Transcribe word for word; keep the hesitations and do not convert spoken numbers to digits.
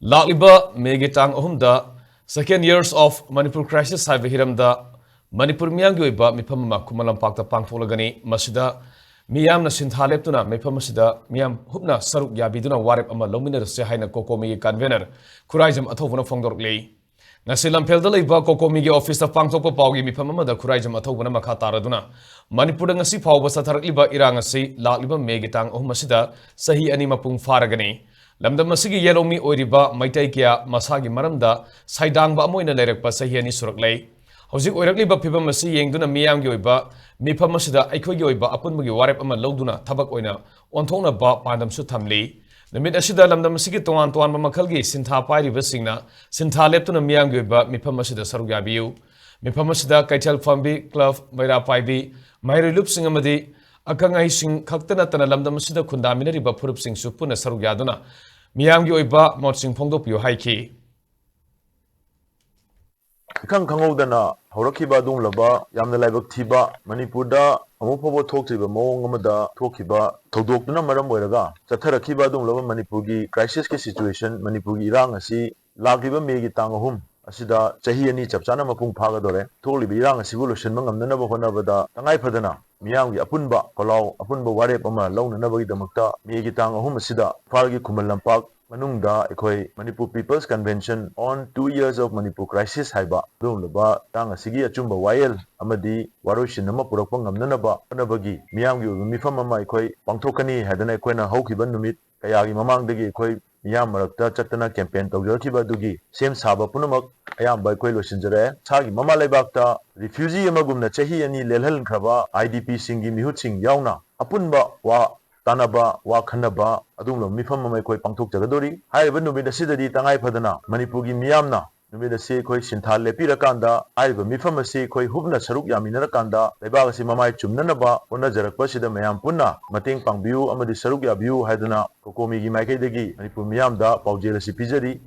ꯂꯥꯛꯂꯤꯕ ꯃꯦꯒꯤ ꯇꯥꯡ ꯑꯍꯨꯝꯗ Second Years of Manipur Crisis ꯍꯥꯏꯕ ꯍꯤꯔꯝꯗ ꯃꯅꯤꯄꯨꯔ ꯃꯤꯌꯥꯝꯒꯤ ꯑꯣꯏꯕ ꯃꯤꯐꯝ ꯑꯃ ꯈꯨꯃꯟ ꯂꯝꯄꯥꯛꯇ ꯄꯥꯡꯊꯣꯛꯂꯒꯅꯤ꯫ ꯃꯁꯤꯗ ꯃꯤꯌꯥꯝꯅ ꯁꯤꯟꯊꯥ ꯂꯦꯞꯇꯨꯅ ꯃꯤꯐꯝ ꯑꯁꯤꯗ ꯃꯤꯌꯥꯝ ꯍꯨꯞꯅ ꯁꯔꯨꯛ ꯌꯥꯕꯤꯗꯨꯅ ꯋꯥꯔꯦꯞ ꯑꯃ ꯂꯧꯃꯤꯟꯅꯔꯁꯦ ꯍꯥꯏꯅ ꯀꯣꯀꯣꯃꯤꯒꯤ convener ꯈꯨꯔꯥꯏꯖꯝ ꯑꯊꯧꯕꯅ ꯐꯣꯡꯗꯣꯔꯛꯂꯤ꯫ ꯉꯁꯤ ꯂꯝꯐꯦꯜꯗ ꯂꯩꯕ ꯀꯣꯀꯣꯃꯤꯒꯤ ꯑꯣꯐꯤꯁꯇ ꯄꯥꯡꯊꯣꯛꯄ ꯄꯥꯎꯒꯤ ꯃꯤꯐꯝ ꯑꯃꯗ ꯈꯨꯔꯥꯏꯖꯝ ꯑꯊꯧꯕꯅ ꯃꯈꯥ ꯇꯥꯔꯗꯨꯅ ꯃꯅꯤꯄꯨꯔꯗ ꯉꯁꯤ ꯐꯥꯎꯕ ꯆꯠꯊꯔꯛꯂꯤꯕ ꯏꯔꯥꯡ ꯑꯁꯤ ꯂꯥꯛꯂꯤꯕ ꯃꯦꯒꯤ ꯇꯥꯡ ꯑꯍꯨꯝ ꯑꯁꯤꯗ ꯆꯍꯤ ꯑꯅꯤ ꯃꯄꯨꯡ ꯐꯥꯔꯒꯅꯤ꯫ ꯂꯝꯗꯝ ꯑꯁꯤꯒꯤ ꯌꯦꯜꯍꯧꯃꯤ ꯑꯣꯏꯔꯤꯕ ꯃꯩꯇꯩ ꯀꯌꯥ ꯃꯁꯥꯒꯤ ꯃꯔꯝꯗ ꯁꯩꯗꯥꯡꯕ ꯑꯃ ꯑꯣꯏꯅ ꯂꯩꯔꯛꯄ ꯆꯍꯤ ꯑꯅꯤ ꯁꯨꯔꯛꯂꯦ꯫ ꯍꯧꯖꯤꯛ ꯑꯣꯏꯔꯛꯂꯤꯕ ꯐꯤꯕꯝ ꯑꯁꯤ ꯌꯦꯡꯗꯨꯅ ꯃꯤꯌꯥꯝꯒꯤ ꯑꯣꯏꯕ ꯃꯤꯐꯝ ꯑꯁꯤꯗ ꯑꯩꯈꯣꯏꯒꯤ ꯑꯣꯏꯕ ꯑꯄꯨꯟꯕꯒꯤ ꯋꯥꯔꯦꯞ ꯑꯃ ꯂꯧꯗꯨꯅ ꯊꯕꯛ ꯑꯣꯏꯅ ꯑꯣꯟꯊꯣꯛꯅꯕ ꯄꯥꯟꯗꯝꯁꯨ ꯊꯝꯂꯤ꯫ ꯅꯨꯃꯤꯠ ꯑꯁꯤꯗ ꯂꯝꯗꯝ ꯑꯁꯤꯒꯤ ꯇꯣꯉꯥꯟ ꯇꯣꯉꯥꯟꯕ ꯃꯈꯜꯒꯤ ꯁꯤꯟꯊꯥ ꯄꯥꯏꯔꯤꯕꯁꯤꯡꯅ ꯁꯤꯟꯊꯥ ꯂꯦꯞꯇꯨꯅ ꯃꯤꯌꯥꯝꯒꯤ ꯑꯣꯏꯕ ꯃꯤꯐꯝ ꯑꯁꯤꯗ ꯁꯔꯨꯛ ꯌꯥꯕꯤꯌꯨ꯫ ꯃꯤꯐꯝ ꯑꯁꯤꯗ ꯀꯩꯊꯦꯜ ꯐꯝꯕꯤ, ꯀ꯭ꯂꯕ, ꯃꯩꯔꯥ ꯄꯥꯏꯕꯤ, ꯃꯍꯩꯔꯣꯏ ꯂꯨꯞꯁꯤꯡ ꯑꯃꯗꯤ ꯑꯈꯪ ꯑꯍꯩꯁꯤꯡ ꯈꯛꯇ ꯅꯠꯇꯅ ꯂꯝꯗꯝ ꯑꯁꯤꯗ ꯈꯨꯟꯗꯥꯃꯤꯟꯅꯔꯤꯕ ꯐꯨꯔꯨꯞꯁꯤꯡꯁꯨ ꯄꯨꯟꯅ ꯁꯔꯨꯛ ꯌꯥꯗꯨꯅ ꯃꯤꯌꯥꯝꯒꯤ ꯑꯣꯏꯕ ꯃꯣꯠꯁꯤꯡ ꯐꯣꯡꯗꯣꯛꯄꯤꯌꯨ ꯍꯥꯏꯈꯤ꯫ ꯏꯈꯪ ꯈꯪꯍꯧꯗꯅ ꯍꯧꯔꯛꯈꯤꯕ ꯑꯗꯨꯒꯨꯝꯂꯕ ꯌꯥꯝꯅ ꯂꯥꯏꯕꯛ ꯊꯤꯕ, ꯃꯅꯤꯄꯨꯔꯗ ꯑꯃꯨꯛ ꯐꯥꯎꯕ ꯊꯣꯛꯇ꯭ꯔꯤꯕ ꯃꯑꯣꯡ ꯑꯃꯗ ꯊꯣꯛꯈꯤꯕ ꯊꯧꯗꯣꯛꯇꯨꯅ ꯃꯔꯝ ꯑꯣꯏꯔꯒ ꯆꯠꯊꯔꯛꯈꯤꯕ ꯑꯗꯨꯒꯨꯝꯂꯕ ꯃꯅꯤꯄꯨꯔꯒꯤ crisis ꯀꯤ situation, ꯃꯅꯤꯄꯨꯔꯒꯤ ꯏꯔꯥꯡ ꯑꯁꯤ ꯂꯥꯛꯂꯤꯕ ꯃꯦꯒꯤ ꯇꯥꯡ ꯑꯍꯨꯝ ꯑꯁꯤꯗ ꯆꯍꯤ ꯑꯅꯤ ꯆꯞ ꯆꯥꯅ ꯃꯄꯨꯡ ꯐꯥꯒꯗꯧꯔꯦ꯫ ꯊꯣꯛꯂꯤꯕ ꯏꯔꯥꯡ ꯑꯁꯤꯕꯨ ꯂꯣꯏꯁꯤꯟꯕ ꯉꯝꯅꯅꯕ ꯍꯣꯠꯅꯕꯗ ꯇꯉꯥꯏ ꯐꯗꯅ ꯃꯤꯌꯥꯝꯒꯤ ꯑꯄꯨꯟꯕ ꯈꯣꯜꯂꯥꯎ, ꯑꯄꯨꯟꯕ ꯋꯥꯔꯦꯞ ꯑꯃ ꯂꯧꯅꯅꯕꯒꯤꯗꯃꯛꯇ ꯃꯦꯒꯤ ꯇꯥꯡ ꯑꯍꯨꯝ ꯑꯁꯤꯗ ꯏꯝꯐꯥꯜꯒꯤ ꯈꯨꯃꯟ ꯂꯝꯄꯥꯛ ꯃꯅꯨꯡꯗ ꯑꯩꯈꯣꯏ Manipur People's Convention on Two Years of Manipur Crisis ꯍꯥꯏꯕ ꯑꯗꯨꯒꯨꯝꯂꯕ ꯇꯥꯡ ꯑꯁꯤꯒꯤ ꯑꯆꯨꯝꯕ ꯋꯥꯌꯦꯜ ꯑꯃꯗꯤ ꯋꯥꯔꯣꯏꯁꯤꯟ ꯑꯃ ꯄꯨꯔꯛꯄ ꯉꯝꯅꯅꯕ ꯍꯣꯠꯅꯕꯒꯤ ꯃꯤꯌꯥꯝꯒꯤ ꯑꯣꯏꯕ ꯃꯤꯐꯝ ꯑꯃ ꯑꯩꯈꯣꯏ ꯄꯥꯡꯊꯣꯛꯀꯅꯤ ꯍꯥꯏꯗꯅ ꯑꯩꯈꯣꯏꯅ ꯍꯧꯈꯤꯕ ꯅꯨꯃꯤꯠ ꯀꯌꯥꯒꯤ ꯃꯃꯥꯡꯗꯒꯤ ꯑꯩꯈꯣꯏ ꯃꯤꯌꯥꯝ ꯃꯔꯛꯇ ꯆꯠꯇꯅ campaign ꯇꯧꯖꯔꯛꯈꯤꯕ ꯑꯗꯨꯒꯤ ꯁꯦꯝ ꯁꯥꯕ ꯄꯨꯝꯅꯃꯛ ꯑꯌꯥꯝꯕ ꯑꯩꯈꯣꯏ ꯂꯣꯏꯁꯤꯟꯖꯔꯛꯑꯦ꯫ ꯏꯁꯥꯒꯤ ꯃꯃꯥ ꯂꯩꯕꯥꯛꯇ refugee ꯑꯃꯒꯨꯝꯅ ꯆꯍꯤ ꯑꯅꯤ ꯂꯦꯜꯍꯟꯈ꯭ꯔꯕ IDP ꯁꯤꯡꯒꯤ ꯃꯤꯍꯨꯠꯁꯤꯡ ꯌꯥꯎꯅ ꯑꯄꯨꯟꯕ ꯋꯥ ꯇꯥꯟꯅꯕ, ꯋꯥ ꯈꯟꯅꯕ ꯑꯗꯨꯒꯨꯝꯂꯕ ꯃꯤꯐꯝ ꯑꯃ ꯑꯩꯈꯣꯏ ꯄꯥꯡꯊꯣꯛꯆꯒꯗꯧꯔꯤ꯫ ꯍꯥꯏꯔꯤꯕ ꯅꯨꯃꯤꯠ ꯑꯁꯤꯗꯗꯤ ꯇꯉꯥꯏ ꯐꯗꯅ ꯃꯅꯤꯄꯨꯔꯒꯤ ꯃꯤꯌꯥꯝꯅ ꯅꯨꯃꯤꯠ ꯑꯁꯤ ꯑꯩꯈꯣꯏ ꯁꯤꯟꯊꯥ ꯂꯦꯞꯄꯤꯔꯀꯥꯟꯗ, ꯍꯥꯏꯔꯤꯕ ꯃꯤꯐꯝ ꯑꯁꯤ ꯑꯩꯈꯣꯏ ꯍꯨꯞꯅ ꯁꯔꯨꯛ ꯌꯥꯃꯤꯟꯅꯔꯀꯥꯟꯗ ꯂꯩꯕꯥꯛ ꯑꯁꯤ ꯃꯃꯥꯏ ꯆꯨꯝꯅꯅꯕ ꯍꯣꯠꯅꯖꯔꯛꯄ ꯑꯁꯤꯗ ꯃꯌꯥꯝ ꯄꯨꯟꯅ ꯃꯇꯦꯡ ꯄꯥꯡꯕꯤꯌꯨ ꯑꯃꯗꯤ ꯁꯔꯨꯛ ꯌꯥꯕꯤꯌꯨ ꯍꯥꯏꯗꯨꯅ ꯀꯣꯀꯣꯃꯤꯒꯤ ꯃꯥꯏꯀꯩꯗꯒꯤ ꯃꯅꯤꯄꯨꯔ ꯃꯤꯌꯥꯝꯗ ꯄꯥꯎꯖꯦꯜ ꯑꯁꯤ ꯄꯤꯖꯔꯤ꯫